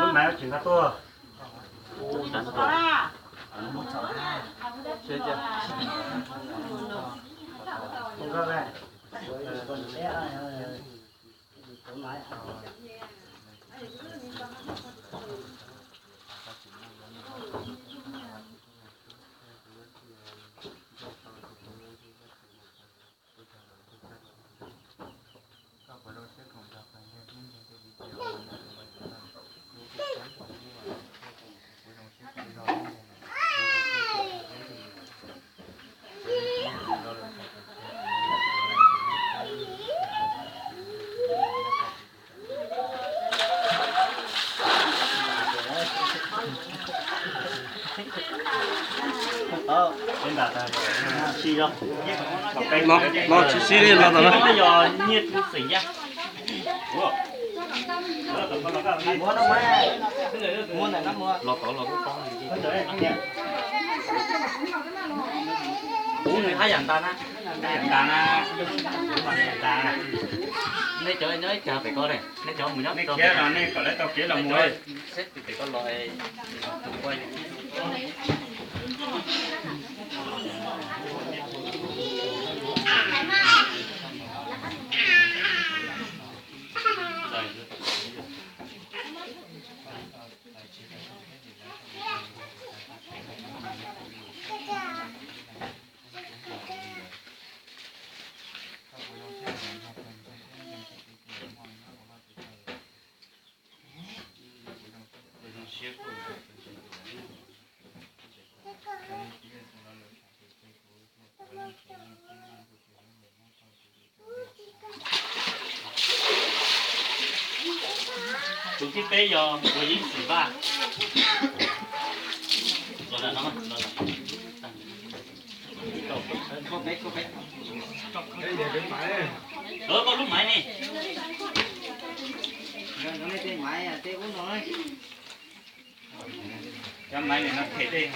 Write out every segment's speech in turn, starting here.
Lub maiv tsis nqa tuaj. No tsis sib li los tom no. Los tod los. Kuv nws haj yam ntas na, haj yam ntas na. Nej cov nyob ib cag pem ko ne, nej cov mus nyob nej khiav no nej kom lawv tau kev los mus. Seb pem ko los. Tus thib peb yog Ua Yeeb Xwm Vaj. Koj lub maiv ne. Cov maiv no phem dej.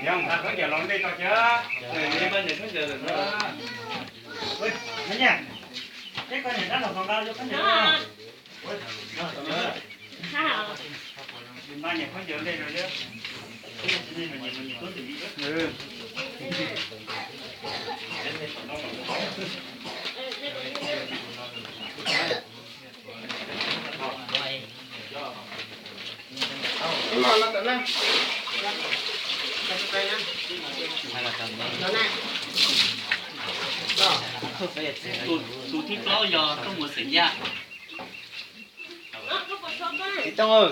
Yog nqa khaub ncaws los ntej tso cia. Nqa khaub ncaws ntej no. Tus thib plaub yog Tooj Muas Xeem Yaj. Txiv Tooj,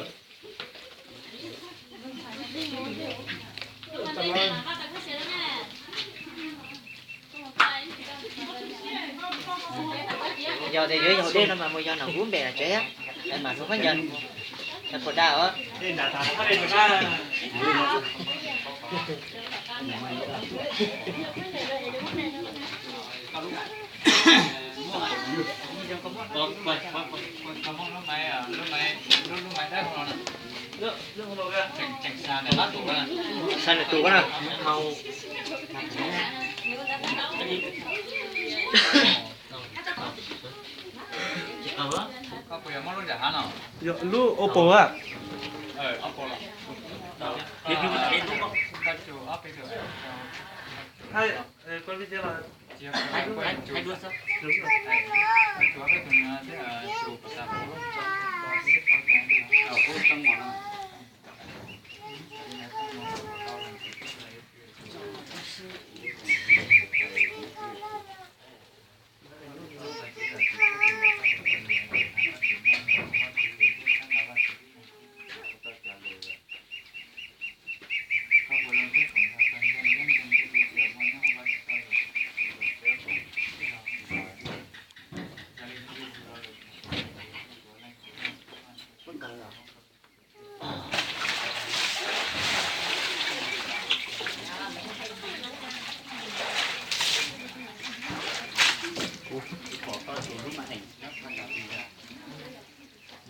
yog tias yuav yog dej no mas mus yog nram hub npem tsev, mas hlub khaub ncaws, puas da os? Xa nws tus na. Lub Oppo a.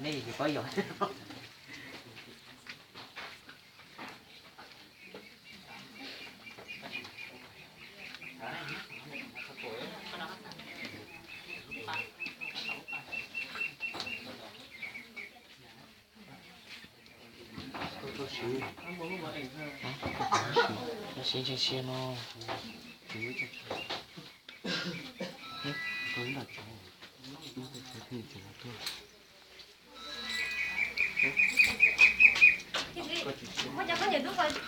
Nej yuav Ntshai ntshai no. Koj cov koj niam tub koj